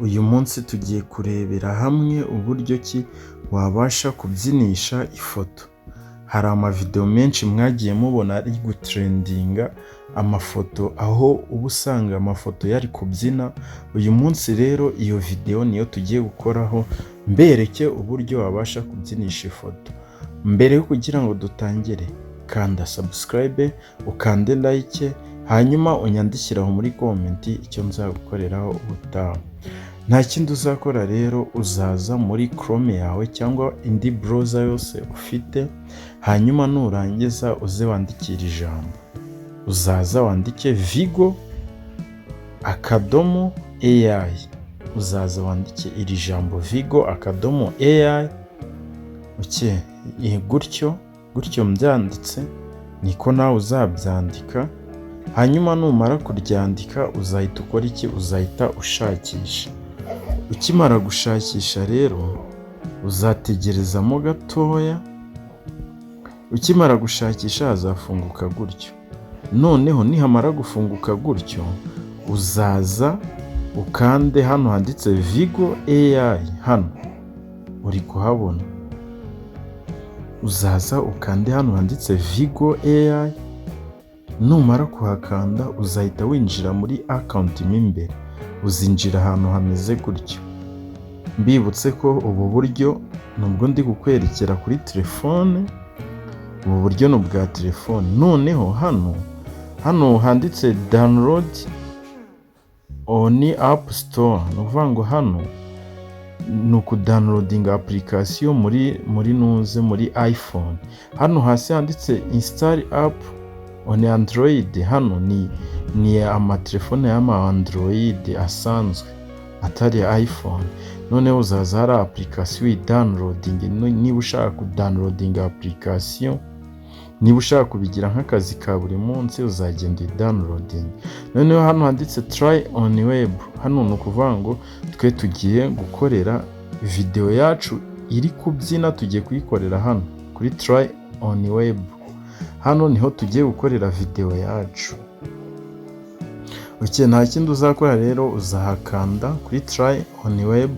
Uyu munsi tugiye kurebera hamwe uburyo ki wabasha kubyinisha ifoto. Hari amavideo menshi mwagiye mubona ari gutrendinga amafoto, aho uba usanga amafoto yari kubyina. Uyu munsi rero iyo video niyo tugiye gukoraho, mbereke uburyo wabasha kubyinisha ifoto. Mbere yo kugira ngo dutangire, kanda subscribe, ukande like, hanyuma unyandikire aho muri comment icyo nzagukoreraho ubutaha. Nta kindi uzakora rero, uzaza muri Chrome yawe cyangwa indi browser yose ufite, hanyuma nurangiza uze wandikire ijambo. Uzaza wandike Viggle.ai. Uzaza wandike iri jambo Viggle.ai. Okay, gutyo gutyo mbyanditse niko nawe uzabyandika. Hanyuma numara kuryandika uzahita ukora iki? Uzahita ushakisha. Ukimara gushakisha rero uzategerezamo gatoya. Ukimara gushakisha hazafunguka gutyo. Noneho nihamara gufunguka gutyo, uzaza ukande hano handitse Viggle AI, hano uri kuhabona. Uzaza ukande hano handitse Viggle AI, numara kuhakanda uzahita winjira muri account mo imbere, uzinjira ahantu hameze gutyo. Mbibutse ko ubu buryo nubwo ndi kukwerekera kuri telefone, ubu buryo ni ubwa telefone. Noneho hano handitse download on App Store, ni ukuvuga ngo hano ni ukudownloadinga application muri nuze muri iPhone. Hano hasi handitse install app on Android, hano ni amatelefone y'ama Android asanzwe atari iPhone. Noneho uzaza hari application uyidownloadinge niba ushaka kudownloadinga application, niba ushaka kubigira nk'akazi ka buri munsi, uzagenda uyidownloadinge. Noneho hano handitse try on web, hano ni ukuvuga ngo twe tugiye gukorera videwo yacu iri kubyina, tugiye kuyikorera hano kuri try on web. Hano niho tugiye gukorera videwo yacu. Okay, nta kindi uzakora rero, uzahakanda kuri try on web.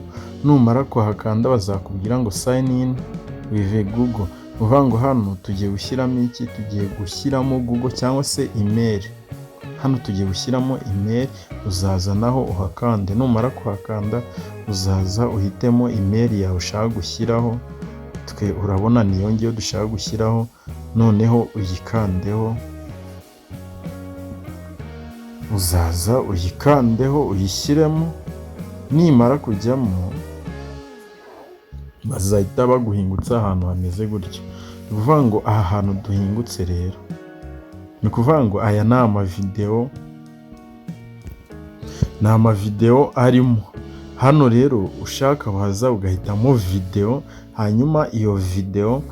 Numara kuhakanda bazakubwira ngo sign in with Google. Ni ukuvuga ngo hano tugiye gushyiramo iki? Tugiye gushyiramo Google cyangwa se email. Hano tugiye gushyiramo email, uzaza naho uhakande. Numara kuhakanda uzaza uhitemo email yawe ushaka gushyiraho. Twe urabona niyo ngiyo dushaka gushyiraho, noneho uyikandeho. Uzaza uyikandeho uyishyiremo, nimara kujyamo bazahita baguhingutsa ahantu hameze gutya. Ni ukuvuga ngo aha hantu duhingutse rero, ni ukuvuga ngo aya ni amavidewo, ni amavidewo arimo. Hano rero ushaka waza ugahitamo videwo, hanyuma iyo videwo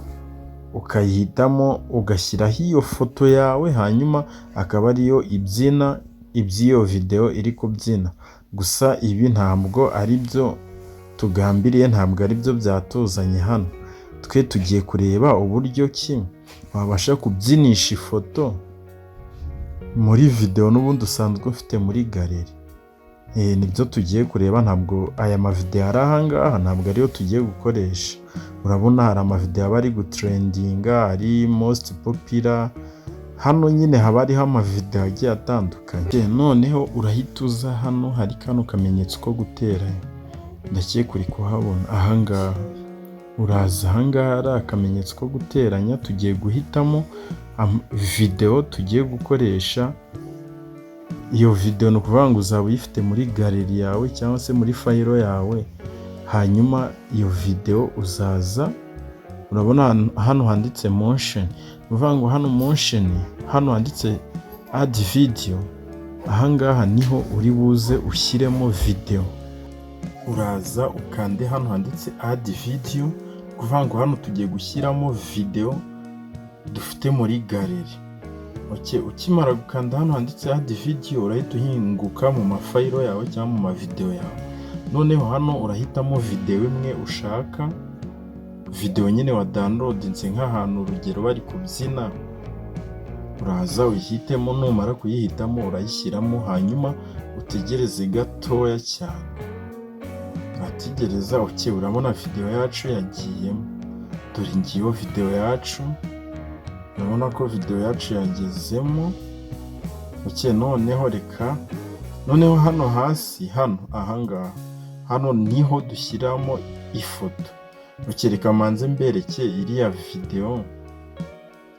ukayihitamo ugashyiraho iyo foto yawe, hanyuma akaba ariyo ibyina iby'iyo videwo iri kubyina. Gusa ibi ntabwo ari byo tugambiriye, ntabwo ari byo byatuzanye hano. Twe tugiye kureba uburyo ki wabasha kubyinisha ifoto muri videwo n'ubundi usanzwe ufite muri gallery. Nibyo tugiye kureba, ntabwo aya mavidewo ari aha ngaha ntabwo ariyo tugiye gukoresha. Urabona hari amavidewo aba ari gutrendinga, ari most popular, hano nyine haba hariho amavidewo agiye atandukanye. Noneho urahita uza hano hari kano kamenyetso ko guteranya, ndakeka uri kuhabona aha ngaha. Uraza aha ngaha hari akamenyetso ko guteranya, tugiye guhitamo videwo tugiye gukoresha. Iyo videwo ni ukuvuga ngo uzaba uyifite muri gallery yawe cyangwa se muri file yawe, hanyuma iyo videwo uzaza urabona hano handitse motion, ni ukuvuga ngo hano motion, hano handitse add video, aha ngaha niho uri buze ushyiremo videwo. Uraza ukande hano handitse add video, ni ukuvuga ngo hano tugiye gushyiramo videwo dufite muri gallery. Okay, ukimara gukanda hano handitse add video, urahita uhinguka mu mafayilo yawe cyangwa mu mavidewo yawe. Noneho hano urahitamo videwo imwe ushaka, videwo nyine wadownloadinze nk'ahantu urugero bari kubyina, uraza uyihitemo, numara kuyihitamo urayishyiramo, hanyuma utegereze gatoya cyane. Turategereza. Okay, urabona video yacu yagiyemo. Dore ngiyo video yacu, urabona ko video yacu yagezemo. Okay, noneho reka noneho hano hasi, hano ahangaha, hano niho dushyiramo ifoto. Okay, reka manze mbereke iriya video,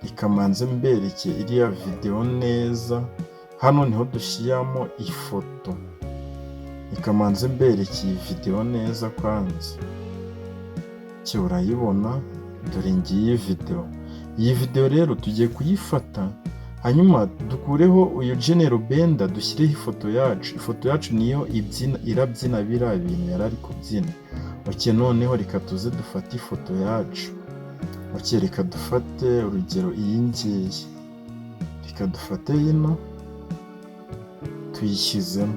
reka manze mbereke iriya video neza. Hano niho dushyiramo ifoto. Reka manze mbereke iyi video neza kwanza. Okay, urayibona, dore ngiyi video. Iyi video rero tugiye kuyifata, hanyuma dukureho uyu General Benda, dushyireho ifoto yacu. Ifoto yacu niyo ibyina, irabyina biriya bintu yari ari kubyina. Okay, noneho reka tuze dufate ifoto yacu. Okay, reka dufate urugero iyi ngiyi, reka dufate ino tuyishyizemo.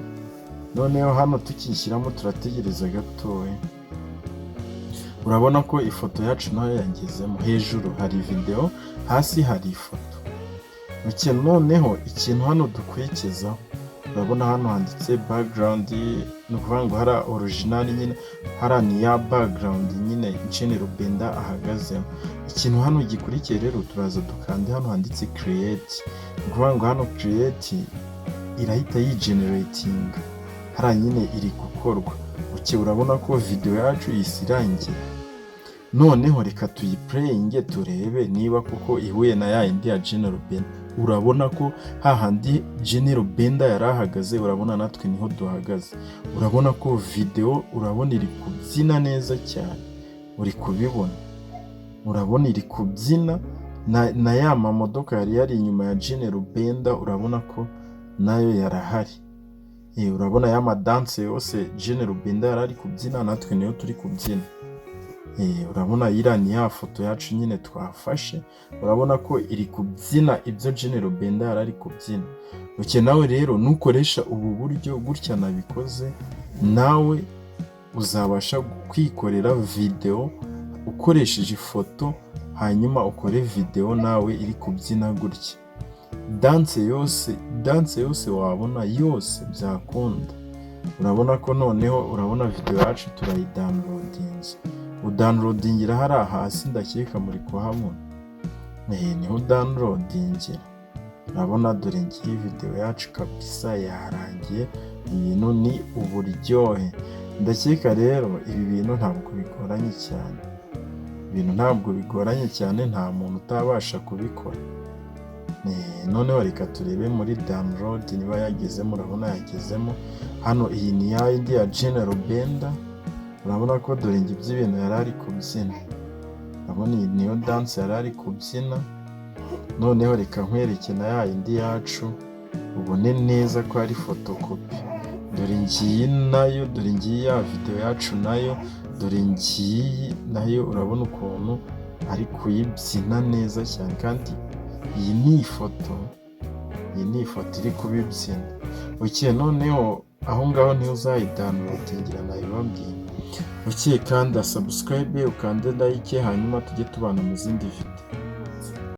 Noneho hano tukiyishyiramo turategereza gatoya. Urabona ko ifoto yacu nayo yagezemo. Hejuru hari video, hasi hari ifoto. Okay, noneho ikintu hano dukurikizaho, urabona hano handitse background, ni ukuvuga ngo hari original nyine, hariya ni ya background nyine General Benda ahagazemo. Ikintu hano gikurikiye rero, turaza dukande hano handitse create. Ni ukuvuga ngo hano create irahita yigeneratinga, hariya nyine iri gukorwa. Okay, urabona ko video yacu ihise irangira. Noneho reka tuyiplayinge turebe niba koko ihuye na ya yindi ya General Benda. Urabona ko hahandi General Benda yari ahagaze, urabona natwe niho duhagaze. Urabona ko video, urabona iri kubyina neza cyane, uri kubibona, urabona iri kubyina na ya mamodoka yari yari inyuma ya General Benda, urabona ko nayo yarahari. Urabona ya madance yose General Benda yari ari kubyina, natwe niyo turi kubyina. Urabona iriya ni ya foto yacu nyine twafashe, urabona ko iri kubyina ibyo General Benda yari ari kubyina. Okay, nawe rero nukoresha ubu buryo gutya nabikoze, nawe uzabasha kwikorera video ukoresheje ifoto, hanyuma ukore video nawe iri kubyina gutya. Dance yose, dance yose wabona yose byakunda. Urabona ko noneho, urabona video yacu turayidownloadinze. Udownloadingira hariya hasi, ndakeka muri kuhabona, niho udownloadingira. Urabona dore ngiyi video yacu kabisa yarangiye, ibintu ni uburyohe. Ndakeka rero ibi bintu ntabwo bigoranye cyane, ibintu ntabwo bigoranye cyane, nta muntu utabasha kubikora. Noneho reka turebe muri download niba yagezemo. Urabona yagezemo. Hano iyi ni ya yindi ya General Benda. Urabona ko dore ngibyo ibintu yari ari kubyina, urabona iyi niyo dance yari ari kubyina. Noneho reka nkwereke na ya yindi yacu, ubone neza ko ari fotokopi. Dore ngiyi nayo, dore ngiyi ya video yacu nayo, dore ngiyi nayo. Urabona ukuntu ari kuyibyina neza cyane, kandi iyi ni ifoto, iyi ni ifoto iri kubibyina. Okay, noneho aho ngaho niho uzayidownloadingira, nabibabwiye. Okay, kanda subscribe, ukande like, hanyuma tujye tubana mu zindi video.